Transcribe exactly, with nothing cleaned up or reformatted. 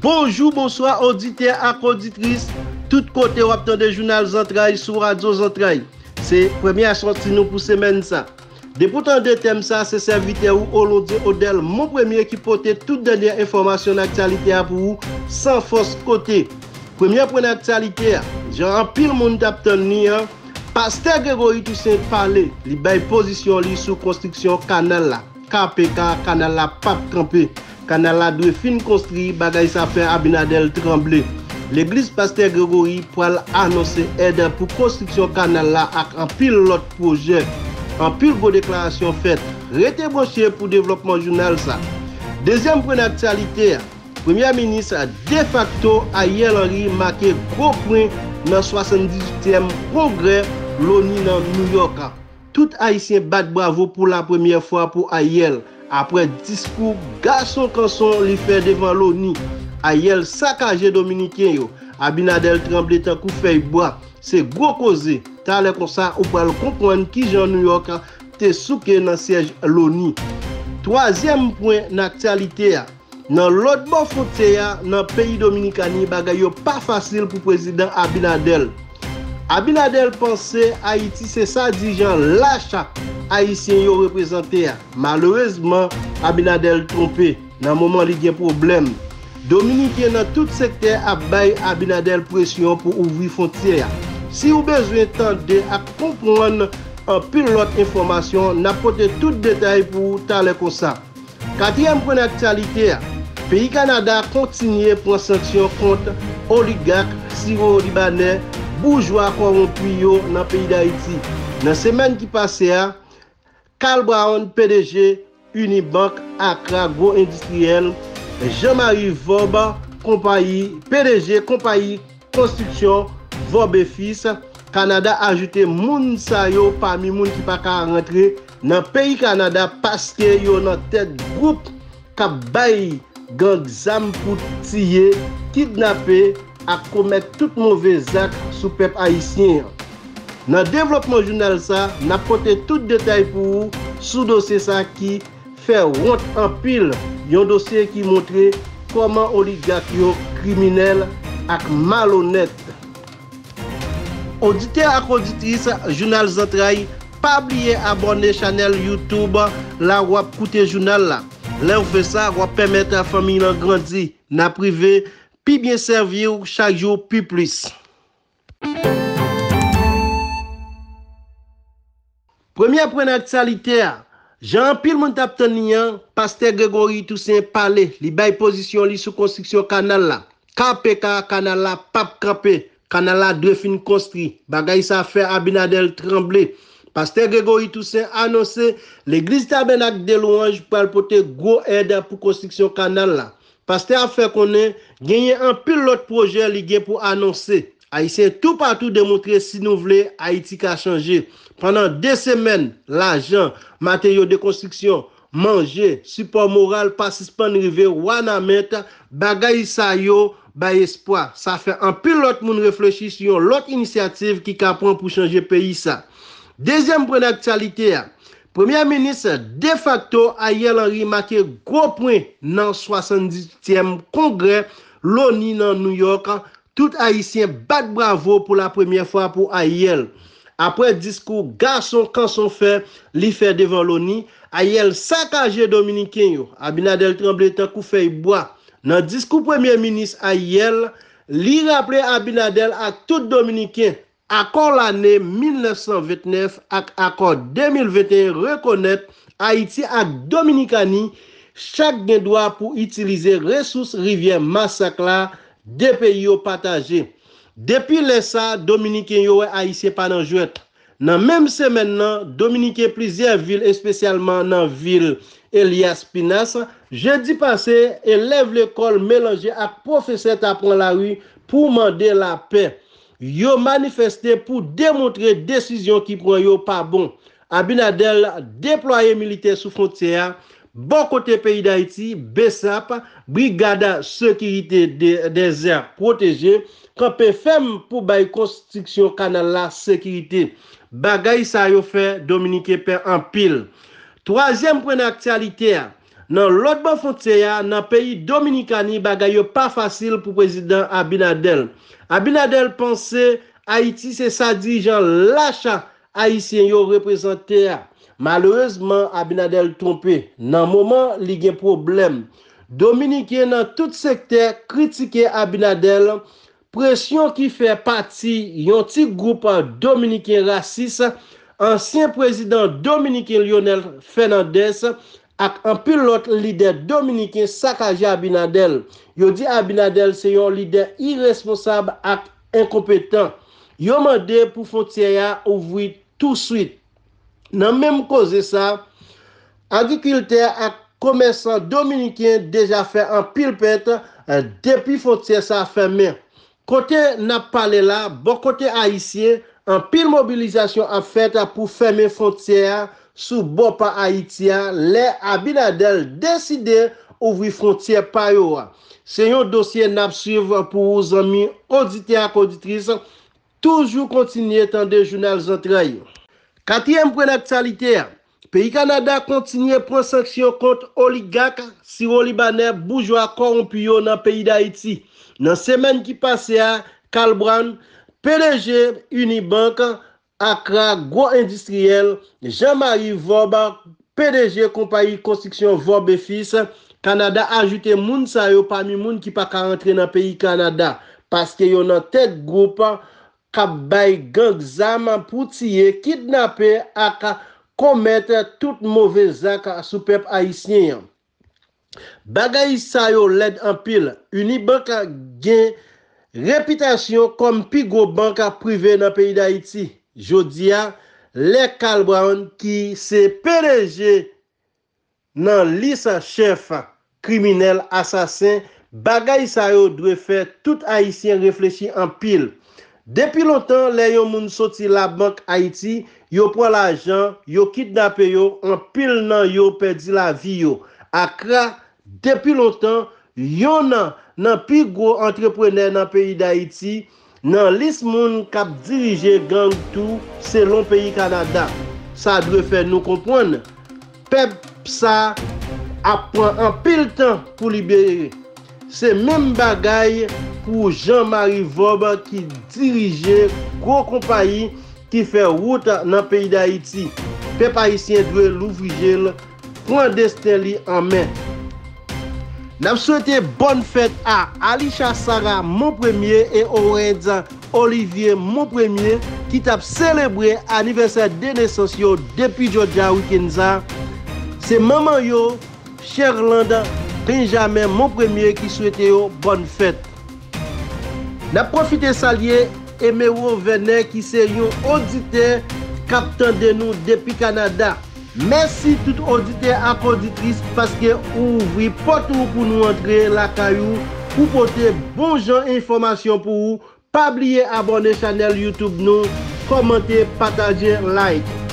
Bonjou, bonswa, oditè ak oditris, tout kote w ap tande Jounal Zantray sou Radyo Zantray. Se premyè sòti nou pou semèn sa. Depi w tande tèm sa, se sèvitè ou Olondye Odèl Monpremye ki pote tout dènyè enfòmasyon nan aktyalite a pou ou, san fòs kote. Premyè pwen nan aktyalite a, jan anpil moun t ap tann li an, Pastè Gregory Toussaint pale, li bay pozisyon li sou konstriksyon kanal la. K P K, kanal la p ap kanpe. Kanal la dwe fin konstwi, bagay sa fè Abinader tranble. Legliz Pastè Gregory pral anonse èd pou konstriksyon kanal la ak anpil lòt pwojè. Anpil gwo deklarasyon fèt. Rete branche pou devlòpman jounal sa. Dezyèm pwen nan aktyalite a, Premyè Minis defakto Ariel Henry make gwo pwen nan swasanndizuityèm kongrè Loni nan Nouyòk. Tout Ayisyen bat bravo pou lapremyè fwa pou Ariel, apre diskou gason kanson li fè devan Loni. Ariel sakaje Dominiken yo. Abinader tranble tankou fèy bwa. Se gwo koze. Talè konsa, ou pral konprann kijan Nouyòk te souke nan syèj Loni. Twazyèm pwen nan aktyalite a. Nan lòt bò fwontyè a, nan peyi Dominikani, bagay yo pa fasil pou Prezidan Abinader. Abinader panse Ayiti se sa dirijan lach Ayisyen yo reprezante a. Malerezman, Abinader twonpe. Nan moman li gen pwoblèm, Dominiken nan tout sektè ap bay Abinader presyon pou ouvri fwontyè a. Si w bezwen tande ak konprann anpil lòt enfòmasyon, n ap pote tout detay pou ou talè konsa. Katriyèm pwen nan aktyalite a, peyi Kanada kontinye pran sanksyon kont oligak siwo-libanè, boujwa kòwonpi yo nan peyi Dayiti. Nan semèn ki pase a, Carl Brown, P D G Unibank Accra Gwo Endistriyèl, Jean-Marie Vorbe, konpayi, P D G konpayi konstriksyon Vorbe Fils, Kanada ajoute moun sa yo pami moun ki pa ka rantre nan peyi Kanada paske yo nan tèt gwoup k ap bay gang zam pou tiye, kidnape ak komèt tout move zak sou pèp ayisyen an. Nan devlòpman jounal sa, n ap pote tout detay pou ou sou dosye sa ki fè wont anpil, yon dosye ki montre kòman oligak yo kriminèl ak malonèt. Oditè ak oditris Jounal Zantray, pa bliye abòne chanèl YouTube la w ap koute jounal la. Lè w fè sa, w ap pèmèt fanmiy lan grandi. N ap rive pi byen sèvi w chak jou pi plis. Premyè pwen nan aktyalite a, jan anpil moun t ap tann li an, Pastè Gregory Toussaint pale, li bay pozisyon li sou konstriksyon kanal la. K P K, kanal la p ap kanpe, kanal la dwe fin konstwi. Bagay sa fè Abinader tranble. Pastè Gregory Toussaint anonse legliz Tabènak de Lwanj pral pote gwo èd pou konstriksyon kanal la. Pastè a fè konnen genyen anpil lòt pwojè li gen pou anonse. Ayisyen toupatou demontre si nou vle Ayiti ka chanje. Pandan de semèn, lajan, materyo de konstriksyon, manje, sipò moral pa sispann rive Wanament, bagay sa yo bay espwa. Sa fè anpil lòt moun reflechi sou yon lòt inisyativ ki ka pran pou chanje peyi sa. Dezyèm pwen nan aktyalite a, Premye Minis defakto Ariel Henry make gwo pwen nan swasanndizuityèm kongrè Loni nan Nouyòk. Tout Ayisyen bat bravo pou lapremyè fwa pou Ariel. Apre diskou gason kanson fè li fè devan Loni, Ariel sakaje Dominiken yo. Abinader tranble tankou fèy bwa. Nan diskou Premye Minis Ariel, li raple Abinader ak tout Dominiken, akò lane mil nèf san vennèf ak akò de mil venteyen rekonèt Ayiti ak Dominikani chak gen dwa pou itilize resous rivyè Masak la, de peyi yo pataje. Depi lè sa, Dominiken yo wè Ayisyen pa nan jwèt. Nan menm semèn nan, Dominiken plizyè vil, espesyalman nan vil Elias Pinas, jedi pase, elèv lekòl melanje ak pwofesè ta pran lari pou mande lapè. Yo manifeste pou demontre desizyon ki pran yo pa bon. Abinader deplwaye militè sou fwontyè a, bò kote peyi Dayiti, BSAP, Brigad Sekirite de, Dezè Pwoteje, kanpe fèm pou bay konstriksyon kanal la sekirite. Bagay sa yo fè Dominiken pè anpil. Twazyèm pwen nan aktyalite a, Nan lòt bò fwontyè a, nan peyi Dominikani, bagay yo pa fasil pou prezidan Abinader. Abinader panse Ayiti se sa dirijan lach ayisyen yo reprezante a. Malerezman, Abinader twonpe. Nan moman li gen pwoblèm, Dominiken nan tout sektè kritike Abinader, presyon ki fè pati yon ti gwoup Dominiken rasis, ansyen prezidan Dominiken Lionel Fernandez ak anpil lòt lidè dominiken sakaje Abinader. Yo di Abinader se yon lidè iresponsab ak enkonpetan. Yo mande pou fwontyè a ouvri touswit. Nan menm koze sa, agrikiltè ak komèsan dominiken deja fè anpil pèt, eh, depi fwontyè sa fèmen. Kote n ap pale la, bò kote ayisyen, anpil mobilizasyon ap fèt pou fèmen fwontyè a sou bò pa Ayiti a, lè Abinader deside ouvri fwontyè pa yo a. Se yon dosye n ap swiv pou ou, zanmi oditè ak oditris. Toujou kontinye tande Jounal Zantray. Katriyèm pwen aktyalite a, peyi Kanada kontinye pran sanksyon kont oligak siwo-libanè boujwa kòwonpi yo nan peyi Dayiti. Nan semèn ki pase a, Carl Brown, P D G Unibank, Accra, gwo endistriyèl, Jean-Marie Vorbe, P D G konpayi konstriksyon Vorbe Fils, Kanada ajoute moun sa yo pami moun ki pa ka rantre nan peyi Kanada, paske yo nan tèt gwoup k ap bay gang zam pou tiye, kidnape ak komèt tout move zak sou pèp ayisyen an. Bagay sa yo lèd anpil. Unibank gen repitasyon kòm pi gwo bank prive nan peyi Dayiti. Jodi a, lè Carl Brown, ki se P D G nan lis chèf kriminèl asasen, bagay sa yo dwe fè tout Ayisyen reflechi anpil. Depi lontan, lè yon moun soti Labank Ayiti, yo pran lajan, yo kidnape yo, anpil nan yo pèdi lavi yo. Accra, depi lontan, yonn nan pi gwo antreprenè nan peyi Dayiti, nan lis moun k ap dirije gang tou, selon peyi Kanada. Sa dwe fè nou konprann, pèp sa ap pran anpil tan pou libere. Se menm bagay pou Jean-Marie Vorbe ki dirije gwo konpayi ki fè wout nan peyi Dayiti. Pèp ayisyen dwe louvri je l, pran desten li an men. N ap swete bòn fèt a Alisha Sarah Monpremye e Owens Olivier Monpremye, ki t ap selebre anivèsè de nesans yo depi Georgia wikenn sa. Se manman yo, Sherlande Benjamin Monpremye, ki swete yo bòn fèt. N ap pwofite salye Emero Vènè, ki se yon oditè k ap tande nou depi Kanada. Mèsi tout oditè ak oditris paske ou ouvri pòt ou pou nou antre lakay ou pou pote bon jan enfòmasyon pou ou. Pa bliye abòne chanèl YouTube nou, kòmante, pataje, like.